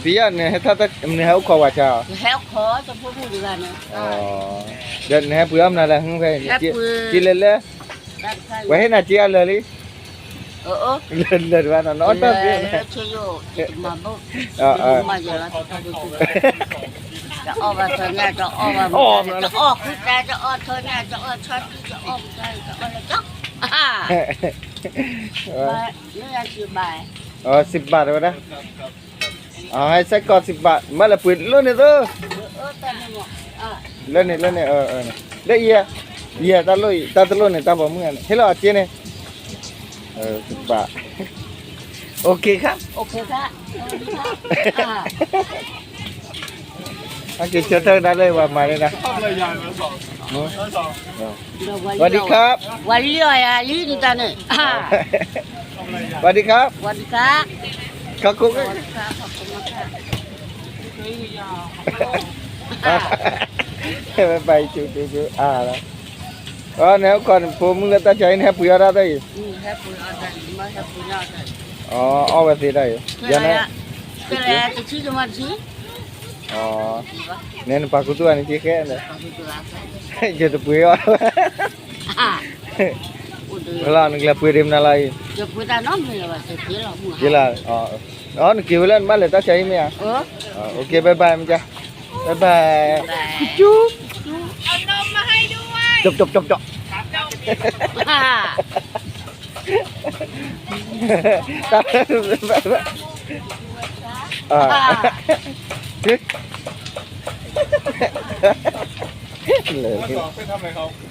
ဖံယါ နဟဲထီၣ်တၢ် နဟဲအိၣ်ခိးဝဲဆါအီၤ, ဒီးနဟဲပှ့ၤအီၣ်မနုၤလဲၣ် ဟဲဖဲ က့လဲၤလၢ ပှၤဟ့ၣ်နၤက့အလၢာ်လံ, လၢာ်တဘၣ်နီၤ နအီၣ်တၢ်ဖဲ တအီၣ်ဘၣ်ထီညါ တအီၣ်ဘၣ်မူ တအီၣ်ဃုတၢ် တအီၣ်ထီညါ တအီၣ်ဆီတံၢ် တအီၣ်မူတၢ် တအီၣ်လၢကီ စံးဘၣ်တဝဲဒၣ်, ဟဲစဲးကီးစံးဘၣ် မ့ၢ်လဲၤပှ့ၤလၢန့ၣ်သိ, လၢန့ၣ်လၢန့ၣ်, လၢအံၤ, ယဲၢ်တၢ်လိၣ်အံၤ တၢ်တလိၣ်န့ၣ် တၢ်ပိာ်မုၣ်န့ၣ် ဟ့ၣ်လီၤအစ့န့ၣ်, စံးဘၣ်, အိၣ်ခ့ခါ အက့ၤဆၢထၢၣ်ကဒါလၢပှၤမၤန့ၣ်ဒၣ်, ဝၤဒံခါ, ဝၤလံအီၤယၤလံဒ်တၢ်န့ၣ်, ဝၤဒံခါ, ဝၤဒံခါ, ခီခိၣ်, ဘၣ်အံၤ အါလီၤ, အန့ၣ် ဟဲခီန့ၣ် ဖိမုၣ်လၢတၢ်ဆါအံၤန့ၣ် ဟဲပှ့ၤအီၣ်ဒၣ်တၢ်အံၤ, အီၣ်ဝဲသ့တၢ်အံၤ, ယၤန့ၣ်, န့ၣ်နပာ်ခူသူၣ်အန့ၣ်က့ဃဲ, ယတပှ့ၤအီၣ်, ဝဲလီၤ နကလဲၤပှ့ၤဒံးမနုၤလီၤအံၤ, ယလီၤ, အီ နက့ၤဝဲလၢနဘၣ်လဲၤ တၢ်ဆါအံၤမ့ၢ်ဧါ, ဘၣ်ဘၣ်, ကကူ, ကကူ, ကကူ, လဲၤ